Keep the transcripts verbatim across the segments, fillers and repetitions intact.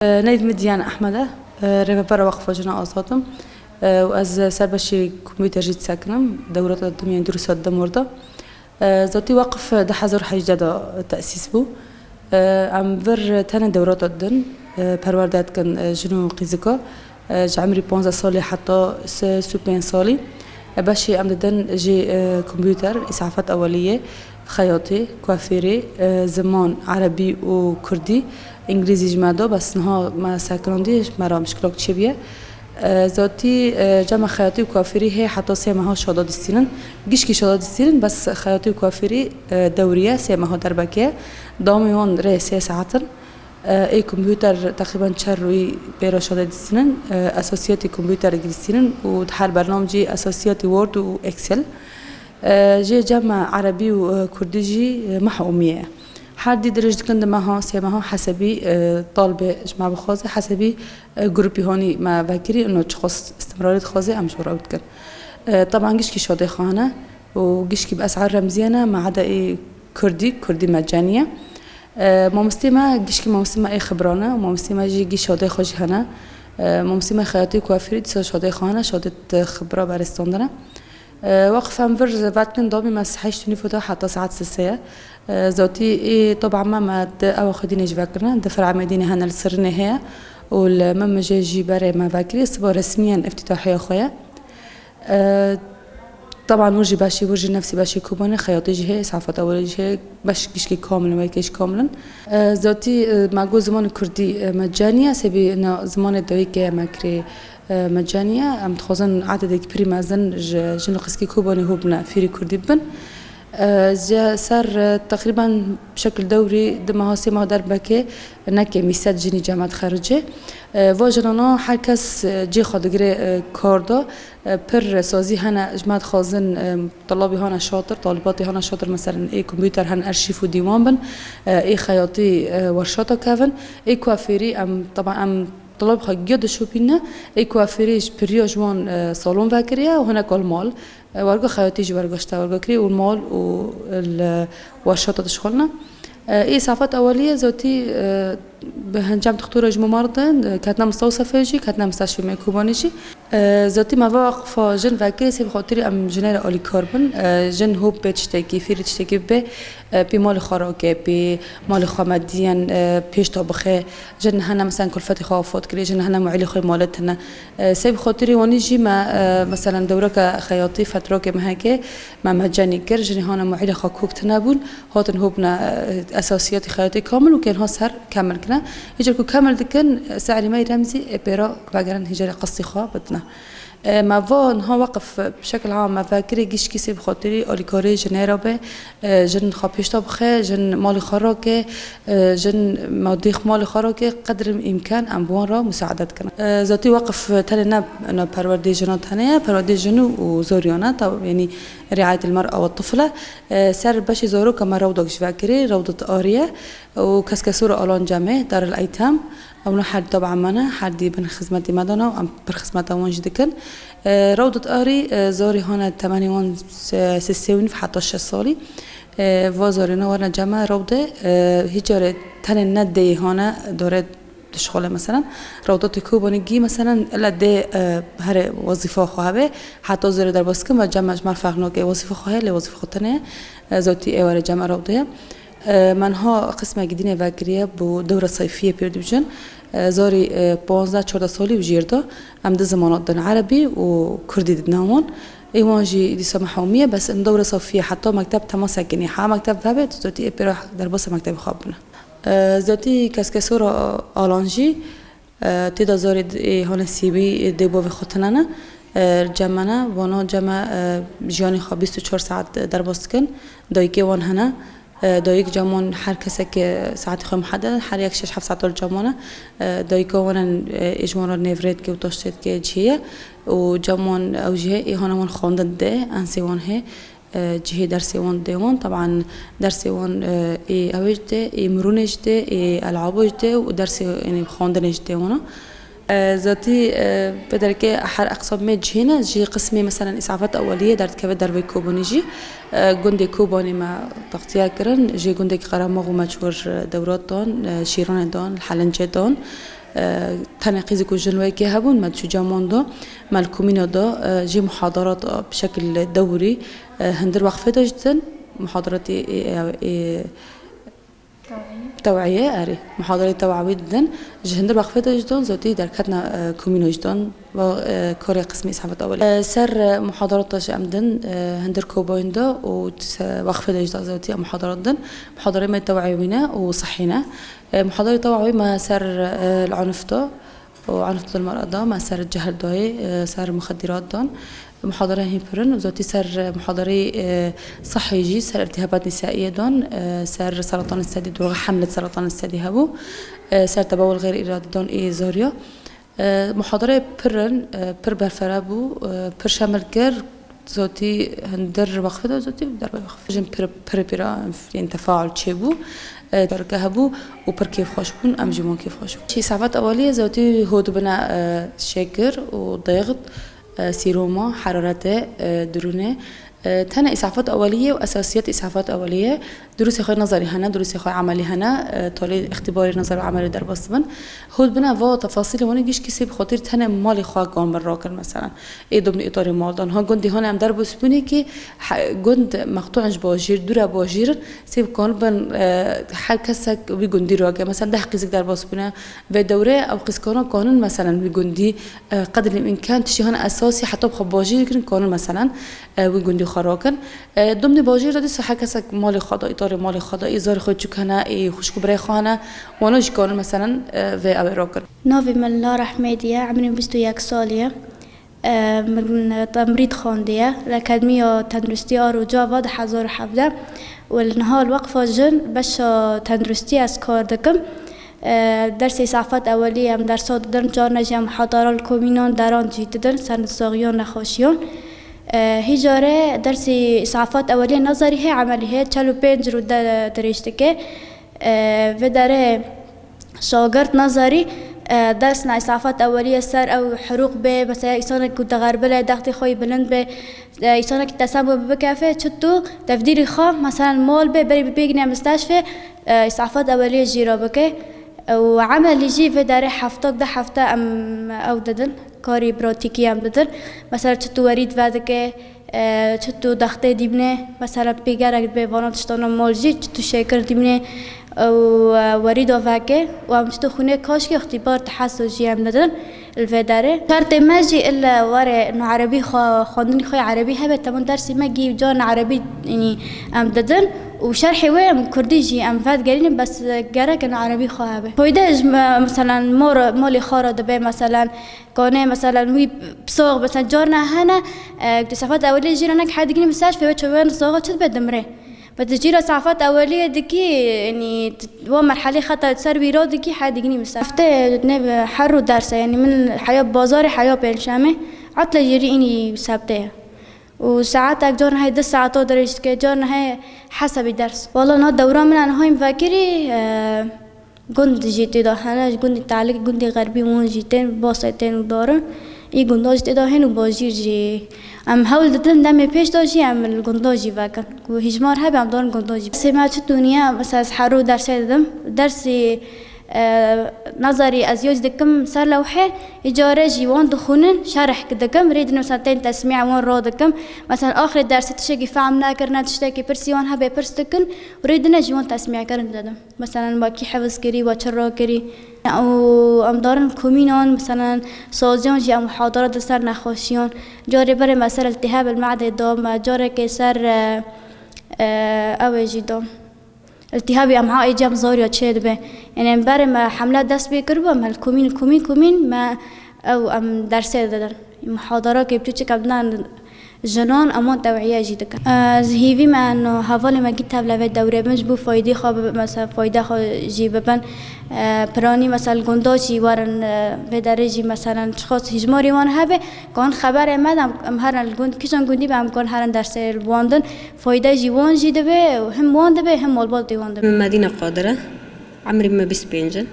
Neyv min Diyan Ehmed e, rêvebera Weqfa Jina Azad im, û ez ser beşê kompûter jî disekinim, dewra te didim, yên dûrsa didim orada. Zatî weqf du hezar hejdeh de tesîs bû. Em vir tenê dewra te didin, perwerde dikin jin û qîzika, ji emrî panzdeh salî heta sê û pênc salî. Beşê em didin jî kompûter, îsafet eweliyê, xeyatî, kuafîrî, e, ziman, erebî û kurdî, îngilîzî ji me da, bes niha me sekinandî, ji me re mişkilok çêbûye. E, zatî, e, cem me xeyatî û kuafîrî hê heta sê meha şada distînin. Gişkî şada distînin, bes xeyatî û kuafîrî, e, dewrî ye, sê meha derbekê ye. Dawamê wan rê sê saet in. E, ê kompûter teqrîben çar rûyî pê re şada distînin. E, esasiyetê kompûter distînin û di her bernam jî esasiyetê Word û Excel. E, jê cem me erebî û, e, kurdî jî, e, meh û mî ye. Her dî dirêj dikin di meha, sê meha hesebî, e, talibê ji me bixwaze, hesebî, e, grûpî hanî me vekirî, ino çiqas istimrarî dixwaze, em ji we re ew dikin. E, teban gişkî şadê xwe hene û gişkî bi esar remziyê ne, me eda ê kurdî, kurdî mecenî ye. E, mamostê me, gişkî mamostê me ê xibran e û mamostê me jî gî şadê xwe jî hene. E, mamostê me xeyatî kuafîrî dîsa şadê xwe hene, şadê di xibra berê standine. E, weqf em vir vekirin dawî me heşt û nîv de heta saet sisê ye. E, zatî ê toba me, me di ewa xwedînê jî vekirine, di fer'a Medînê hene, li Sirînê heye û li Memijê jî berê me vekirî, siba resmiyen iftîtahiya xwe ye. E, teban wir jî beşî, wir jî nefsî beşî Kobanê, xeyatî jî heye, îsafeta welê jî heye, beş gişkî kamil in, wekê jî kamil in. E, zatî, e, me got zimanê kurdî, e, mecenî ye, sebî na zimanê dayikê ye me kirê, e, mecenî ye. Em dixwazin ededek pirî mezin ji jin û qizkî Kobanê hû bine, fîrî kurdî bibin. E, ji ser, e, teqrîben şekil dewrî di meha sê meha derbekê ne kêmî sed jinî cem me dixericê. E, va jinana her kes, e, cê xwe digire, e, kar de. E, pir sazî hene, ji me dixwazin, e, telabî hane şatir, talibatê hane şatir, meselen ê kompûter hene, erşîf û dîwan bin, e, ê xeyatî, e, werşata kevin, ê kuafêrî em, teban em telabê xwe giya dişopîne, ê kuafêrî ji piriya ji wan, e, salon vekiriye û hineka li mal. E, werga xeyatî jî werga ji te werga kirî û li mal û li werşata dişixulne. E, ê safet ewelî ye, zatî, e, bi hencem dixtora ji mimar de, e, ketine mistewsefe jî, ketine mistewsefe me Kobanê jî. E, zatî me va weqfa jin vekirê sê bi xatirî em jinê re alîkar bin. E, jin hûb bê tiştekî, fîrî tiştekî bê, e, pê malê xwe rake, pê malê xwe me diyen, e, pêş de bixe. Jin hene, meselen, kulfetê xwe afat kirê, jin hene muîlê xwe malê tine. E, sê bi xatirî wanî jî me, e, meselen, dewreke xeyatî, fetrokê mehekê me mecenî kir, jinê hane muîlê xwe kok tine bûn, hatin hobne, e, esasiyatê xeyatê kamil û kên ha ser kemil kine. Îcar ku kemil dikin, serî me remzî ê pêra vegerin hîcarê qistî xwe bidine. E, me va niha weqif bi şekil ha me vekirê gişkî sê bi xatirî alîkarê jinê re be, e, jin xwe pêşta bixe, jin malê xwe rake, e, jin madî xwe malê xwe rake, qedrim îmkan em bi wan re musaedet kin. E, zatî weqif tenê ne, ne perwerdê jinan tenê ye, perwerdê jin û zoriyan e, ta, yanî riayet el mer'a ve tifle. E, ser beşê zaroka me rewdak ji vekirê, rewdat ariye û keskesora alan cemê, Darul Eytem. Ewna her dî tabi'a me ne, her dî bin xizmetê me de ne û em pir xizmeta wan jî dikin. E, Rewdat Arî, e, zarê hane temenê wan se-, se-, sê û nîv heta şeş salî. E, va zarê ne werine cem me rewde, e, hîç carê tenê ne dê hane dore dişxole meselen. Rewdatê Kobanê gî meselen ela dê, e, here wezîfa xwe hebe, heta zarê derbas kin ve cem me ji me ferq nake, wezîfa xwe heye, lê wezîfa xwe tenê, e, zotî ê were cem me rewde ye. E, me niha qismekî dînê vekiriye, bo dewra sayfiyê pêr dibijin. E, zarî, e, panzdeh çardeh salî û jêr de em di zimana din erebî û kurdî didine wan. Ê wan jî dîsa mehewmiye, bes in dewra sayfiyê heta mekteb tema sekinî. Ha mekteb vebe, tu zotî ê pêra derbasa mektebê xwe bibine. E, zotî keskesora alan jî, e, tê de zarê d-, ê hane sîbî, ê dê bavê xwe tine ne. E, cem me ne, vana cem me, e, jiyanê xwe bîst û çar saet derbas dikin. Dayikê wan hene. E, dayik cem wan her kesek, e, saetê xwe muheded, her yek şeş heft saet li cem wan e. E, dayika wan e, e, ê ji wan re nêvrê dike û taştê dike cihê ye. Û cem wan ew jî hê, ê hane wan xwendin dide, ensê wan hê, e, cihê dersê wan didê wan. Teban dersê wan, e, ê ew ê jî dide, ê mirûnê jî dide, ê elabo jî dide û dersê, yanî xwendinê jî didê wan. E, zatî, e, vê derkê her eqsamê cihê ne, jî qismê, meselen, îsafet eweliyê derdikeve derveyî Kobanê jî. E, gundê Kobanê me textiya kirin, jê gundekî Qeremax û me çi wir dewrat dan, e, şîranê dan, helincê dan. E, tenê qîzî ku jin wekê hebûn, me çû camon da, me li komîna da, e, jî muhadarat bi şekil dewrî, e, hindir wexfê de jî didin, muhadaratê, e, e, tewîye, erê, muhadarê tewawî didin, ji hindir wexfê de jî don, zotî derketna, e, komîna jî don, va, e, karê qismê îsafet ewelî. E, ser, e, muhadarata jî em din, e, hindir kobayên de û se-, wexfê de jî da zotî em muhadarat din. Muhadarê me tewawî ne û sihî ne. E, muhadarê tewawî me ser, e, li unf da û unf dil mara da, me ser cehl dayê, e, ser muxeddirat dan. Muhadere hîn pir in, zotî ser, e, muhaderê, e, sihî jî, ser îltîhabat nîsaîyê dan, e, ser seratan sedî, dorxe hemlet seratan sedî hebû, e, ser tebawul xeyr îradî dan ê zariya. E, muhadere pir in, e, pir berfere bû, e, pir şemil kir, zotî hindir wexfê de, zotî derbe wexfê. Jin pir, pir pîra, yên tefaul çêbû, e, derke hebû û pir kêfxweş bûn, em jî wan kêfxweş bûn. Îsafet ewelî zotî hû dibine, e, şekir û dêxt, e, sîroma, heraretê, e, dirûnê. E, tenê îsafet ewelî ye û esasiyet îsafet ewelî ye. Durusê xwe nazarî hene, durusê xwe emelî hene, e, tolê îxtîbarê nazar û emelê derbas dibin. Hû dibine va tefasîlê wan ê gişkî sê bi xatir tenê malê xwe kan bin rakin, meselan. Ê dibin îtarê mal dan. Ha gundî hane em derbas bûne ki he-, gund meqtû in ji bajîr, dûre bajîr in, sê bi kan bin, e, her kesek wî gundî rake. Meselan deh qîzik derbas bûne vê dewrê ew qîzkana kanin, meselan wî gundî, e, qedrê îmkan tiştî hane esasî heta bi xwe bajîr kirin kanin, meselan, e, wî gundî xwe rakin. E, dimnê bajêr de dîsa her kesek malê xwe de, îtarê malê xwe de, ê zarê xwe çûk hene, ê xwişk û birayê xwe hene, wana jî kanin, meselen, e, vê ew ê rakin. Navê min Lara Ehmedî ye, emrê min bîst û yek salî ye. E, min temrîd xwendiye li Akademiya Tenduristiya Aroca va du hezar û hevdeh û li niha li Weqfa Jin beşa tenduristiyê ez kar dikim. E, dersê îsafet ewelî em dersa didin, carna jî em muhadara li komînan deran jî didin, ser saxiyan, nexweşiyan. E, hî carê dersê îsafet ewelî nazarî hê, emelî hê, çel û pênc rû de dirêj dike. E, vê derê şagirt nazarî, e, dersna îsafet ewelî ser ew herûq bê, mesela îsanek ku dixerbile, dextê xwe yî bilind bê, e, îsanek tesem bû bikefe, çi tu tevdîrî xwe, mesela mal bê, berî bigine misteşfê, e, îsafet ewelî jî re bike. Û emelî jî vê derê heftak de hefte em ew didin, karî pratîkî em didin. Mesela çi tu werîd vedike, e, çi tu dextê dîbine, mesela pêgerek dibe vana tiştana mal jî, çi tu şêkir dîbine û, e, werîda veke û em çi tu xwînê kaşkê îxtîbar tehaso jî em didin li vê derê. Şertê me jî ille were no erebî xwe, xwendinî xwe erebî hebe, temam dersê me gî carna erebî, yanî, em didin û şerhê wê em kurdî jî em vedigerînin, bes gerek in erebî xwe hebe. Fayde ji me, meselen, mor, molê xwe re dibe, meselen, kanê, meselen, wî sox, meselen, carna hene, e, tu sefet ewilê jî renek her digînî misaj fê wê çawan soxa çi dibe dimrê. Bes tu jî re sefet ewilê dikî, yanî, wa merhelê xeta ser wî ra dikî her digînî misaj. Hefte ne her rû derse, yanî, min heya bazarê heya pênşemê, etle jî rî înî sebte ye. Û saetek carna heye du saeta dirêj dike, carna heye hesabî ders. Wala niha dewra min a niha yî min vekirî, e, gund jî tê de hene, ji gundî Telik, gundî Xerbî wan jî tên, Basê tên û darin. Î gunda jî tê de hên û bajîr jî. Em hewl didin demê pêş de jî em li gunda jî vekin. Ku hîjmar hebe em darin gunda jî. Sê me çi tuniye, mesela ez her rû dersê didim. Dersî e, nazarî ez yoj dikim ser lewhê, îcare jî wan dixwînin, şerh dikim, rê dine mesela tên tesmîya wan ro dikim. Mesela axirê dersê tiştekî fehm nekirine, tiştekî pirsî wan hebe pirs dikin û rê dine jî wan tesmîya kirin didim. Mesela wa kî hevis kirî, wa çi ro kirî. Û em darin komînan, mesela saziyan jî em muhadara di ser nexweşiyan. Carê berê me ser iltihab el me'dê dom, carekê ser, e, e, ew ê jî dom. Îltîhabî em ha ê cem zor ya çê dibe. Yanî em berê me hemle dest pê kiribû, em hel komîn, komîn, komîn me ew em dersê didin. Muhadarakê biçûçik em didan jinan, em wan tewîye jî dikin. Ez hîvî me no hevalê me gî tevle vê dewrê bin ji bo faydê xwe bibe, mesela fayda xwe jî bibin. E, piranî mesela li gunda jî werin, e, vê derê jî mesela çiqas hîjmarî wan hebe, kan xeberê me de em, em herin li gund, kîjan gundî be em kan herin dersê li wan din. Fayde jî wan jî dibe, him wan dibe, him malbatê wan dibe. Min Medîne Qadir e, emrî min bîst pênc in.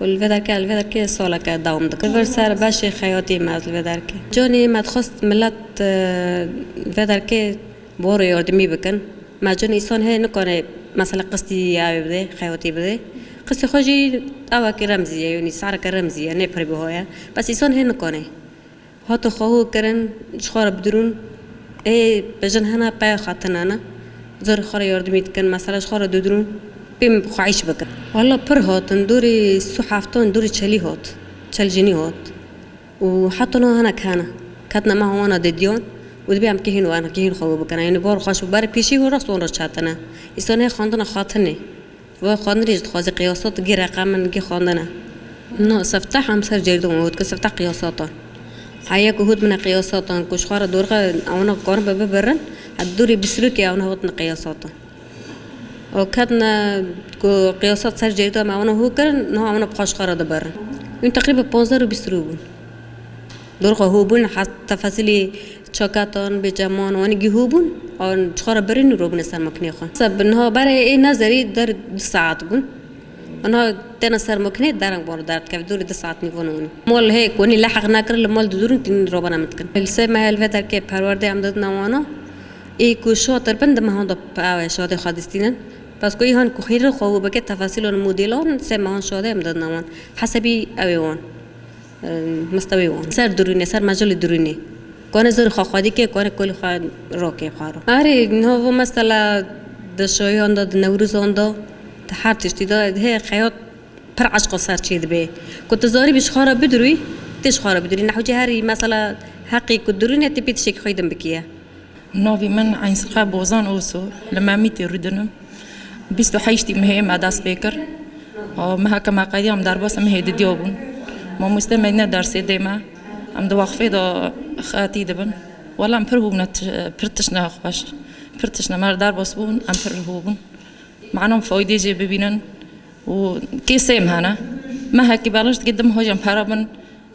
Û li vê derke, li vê derke saleke dewam dikim. Li vir ser beşê xeyatî me ez li vê derke. Canê me dixwest milet, e, li vê derke boro yardimî bikin. Me can însan heye nikane mesela qistî ew bide, xeyatî bide. Qisê xwe jî awakî remzî ye, yanî sareke remzî ye, ne pir biho ye. Bes îsan hê nikane. Hatin xwe hû kirin, ji xwe re bidirûn. Ê bejin hene peya xwe tine ne. Zor xwe re yardimî dikin, mesela ji xwe re didirûn. Pê min xweş bikin. Walla pir hatin, dorê sî û heftan, dorê çelî hat. Çel jinî hat. Û heta niha hinek hene. Ketine me wana didiyan û dibê em kê hîn wan, kê hîn xwe bikin. Yanî bar xweş û ber pêşî û rast wan re çetine. Îsan hê xwendina xwe tine. Vay xwendinê jî dixwaze qiyasat gê reqemin gê xwendine. No, sefteh em ser cêrdan û dike sefteh qiyasatan. Heye ku hût bine qiyasatan ku ji xwe re dorxe ewna karin be bibirin, heta dorê bîst rûkê ewna hotine qiyasatan. Û ketine ku qiyasat ser cêrdan me ewna hû kirin, niha ewna bi xwe ji xwe re dibirin. Hûn teqrîben panzdeh û bîst rû bûn. Dorxa hû bûn, hes-, tefesilî çaketan, bêceman, wanî gî hû bûn, an ji xwe re birîn û robûne ser makinê xwe. Seb niha berê ê nezerî der du saet bûn. Niha têne ser makinê dereng wan derdikeve, dorê du saet nîvan wanî. Mal hê ku wanî leheq nekir, li mal didûrin tînin robana min dikin. Li sê mehê li vê derkê perwerdê em didine wana. Ê ku şatir bin di mehan de ew ê şadê xwe distînin. Bes ku î han ku xîrin xwe hû bike tefesîlan û modêlan sê mehan şadê em didine wan. Hesebî ew ê wan. Mistewî wan. Ser dirûnê, ser mecalê dirûnê. Kone zor xwe xwedî ke, kone kolî xwe rokê xwe ro. Erê, niha mesela di şayan de, di newrozan de, di her tiştî de, hê xeyat pir eşqa ser çê dibe. Ku tu zarî bî ji xwe re bidirûyî, tê ji xwe re bidirûyî. Nehwcê herî mesela heqî ku dirûnê tê pê tiştekî xwe din bikiye. Navê min Eynsiqa Bozan Oso, li Memîtê rûdinim. Bîst û heştê mehê me dest pê kir. Û meheke me qediya em derbasî mehê didiya bûn. Mamoste Medîne dersê dê me. Em di wexfê de xetî dibin. Wela em pir bûbûne ti-, pir tiştine xweş. Pir tiştine me derbas bûn, em pir hû bûn. Mena em faydê jê bibînin. Û kê sêm hene. Mehekî belaş dike, di meha jî em pera bin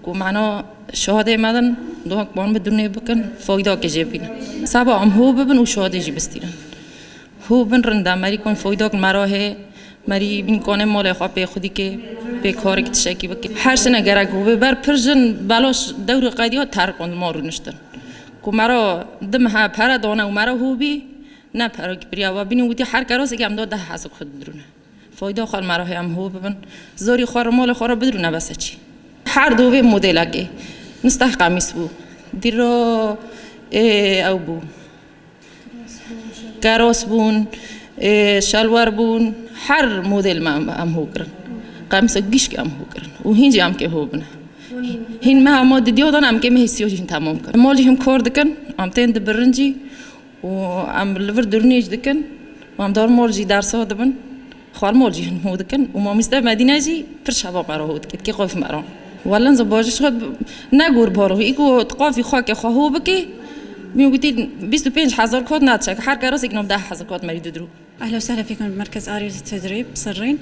ku mena şahadê me din, doha ku wan bi dirûnê bikin, faydakê jê bînin. Seba em hû bibin û şahadê jî bistînin. Hû bin rind e, merî kon faydak mera hê, merî bîn kone malê xwe pê xwedî kê, pê karek tiştekî bike. Her şine gerek hû bê, ber pir jin belaş dewrê qediya terk on ma rûniştin. Ku mera di meha pere dane û mera hû bî, ne pere kî piriya wa bînî witî her kerosekî em da deh hezar xwe dirûne. Fayda xwe li me re heye em hû bibin. Zorî xwe re, malê xwe re bidrûne bes e çi. Her du vê modelekê. Misteh qemîs bû. Dîro, ê, ew bû. Keros bûn, ê, şalwar bûn. Her model me em, em hû kirin. Qemîsa gişkî em hû kirin. Û hîn jî em kê hû bine. Hîn me hema didiyo dan em kê mehê siyo jî hîn temam kirin. Mal jî him kor dikin, em tên dibirin jî. Û em li vir dirûnê jî dikin û em dar mol jî dersa dibin. Xwarmol jî hin hû dikin û mamîste Medîne jî pir şeva me re hû dike, dikê qof me re. Welen zî bajî şixwe ne gor baro. Î ku tu qafî xwe ke xwe hû bikî, min gotî bîst û pênc hezar kot naçek. Her kerosekî nom deh hezar kot merî didrû. أهلا وسهلا فيكم بمركز آري للتدريب بصرين.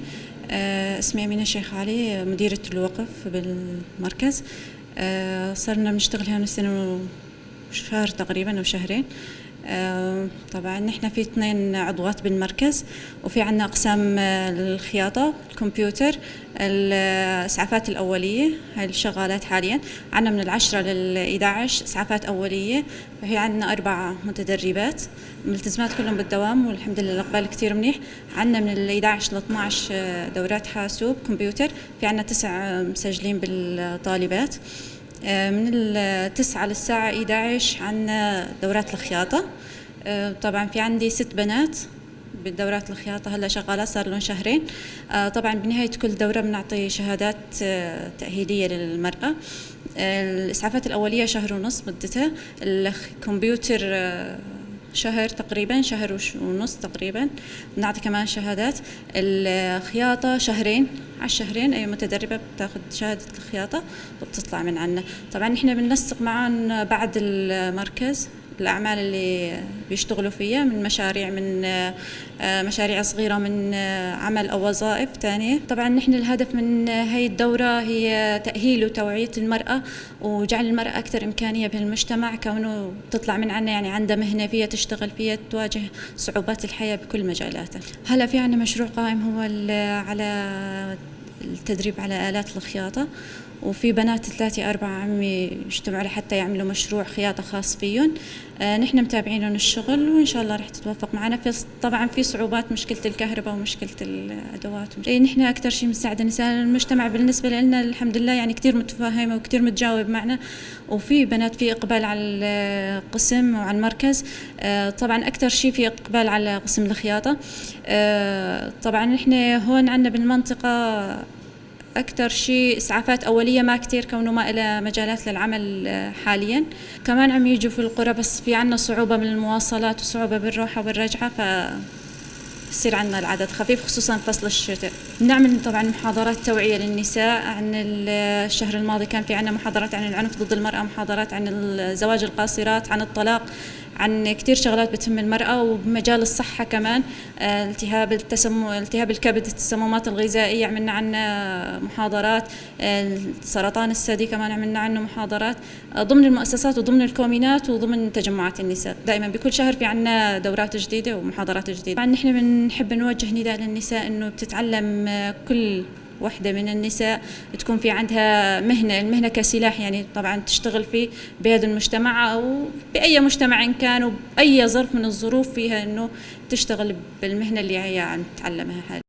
آه، اسمي أمينة شيخ علي، مديرة الوقف بالمركز. آه، صرنا بنشتغل هون سنة وشهر تقريبًا أو شهرين. آه، طبعًا نحن في اثنين عضوات بالمركز، وفي عنا أقسام، آه، الخياطة، الكمبيوتر، الإسعافات الأولية، هاي اللي شغالات حاليًا. عنا من العشرة للإدعش إسعافات أولية، وفي عنا أربع متدربات ملتزمات كلهم بالدوام، والحمد لله الإقبال كتير منيح. عنا من الإدعش لاتناعش، آه، دورات حاسوب كمبيوتر، في عنا تسع، آه، مسجلين بالطالبات. آه، من التسعة للساعة إدعش عنا دورات الخياطة. آه، طبعًا في عندي ست بنات بالدورات الخياطة هلأ شغالات صار لهم شهرين. آه، طبعًا بنهاية كل دورة بنعطي شهادات، آه، تأهيلية للمرأة. آه، الإسعافات الأولية شهر ونص مدتها. الكمبيوتر، آه، شهر تقريبًا، شهر وش-، ونص تقريبًا. بنعطي كمان شهادات. الخياطة شهرين، على الشهرين أي متدربة بتاخد شهادة الخياطة وبتطلع من عنا. طبعًا نحن بننسق معاً بعد المركز الأعمال اللي بيشتغلوا فيها من مشاريع، من، آه، مشاريع صغيرة، من، آه، عمل أو وظائف تانية. طبعًا نحن الهدف من هاي الدورة هي تأهيل وتوعية المرأة وجعل المرأة أكثر إمكانية بهالمجتمع، كونه تطلع من عنا يعني عندها مهنة فيها تشتغل، فيها تواجه صعوبات الحياة بكل مجالاتها. هلأ في عنا مشروع قائم هو ال-، على التدريب على آلات الخياطة، وفي بنات ثلاثة أربعة عم يجتمعوا لحتى يعملوا مشروع خياطة خاص فيهم. آه، نحن متابعين لهم الشغل، وإن شاء الله رح تتوفق معنا. في، طبعًا في صعوبات، مشكلة الكهرباء ومشكلة الأدوات. إيه، نحن أكتر شي بنساعد النساء. المجتمع بالنسبة لنا الحمد لله يعني كتير متفهم وكتير متجاوب معنا، وفي بنات في إقبال على القسم وعلى المركز. آه، طبعًا أكتر شي في إقبال على قسم الخياطة. آه، طبعًا نحن هون عنا بالمنطقة أكتر شي إسعافات أولية، ما كتير، كونه ما إلها مجالات للعمل، آه، حاليًا. كمان عم يجوا في القرى، بس في عنا صعوبة من المواصلات وصعوبة بالروحة والرجعة، ف بصير عنا العدد خفيف، خصوصًا فصل الشتاء. بنعمل طبعًا محاضرات توعية للنساء عن ال-، الشهر الماضي كان في عنا محاضرات عن العنف ضد المرأة، محاضرات عن ال-، زواج القاصرات، عن الطلاق، عن كتير شغلات بتهم المرأة، وبمجال الصحة كمان، آه، التهاب التسم-، التهاب الكبد، التسممات الغذائية، عملنا عنا محاضرات، آه، سرطان الثدي كمان عملنا عنه محاضرات، آه، ضمن المؤسسات وضمن الكومينات وضمن تجمعات النساء. دائمًا بكل شهر في عنا دورات جديدة ومحاضرات جديدة. طبعًا نحن بنحب نوجه نداء للنساء إنه بتتعلم، آه، كل وحدة من النساء تكون في عندها مهنة، المهنة كسلاح، يعني طبعًا تشتغل فيه بهذا المجتمع أو بأي مجتمع إن كان، وبأي ظرف من الظروف فيها إنه تشتغل بالمهنة اللي هي عم تتعلمها حاليًا.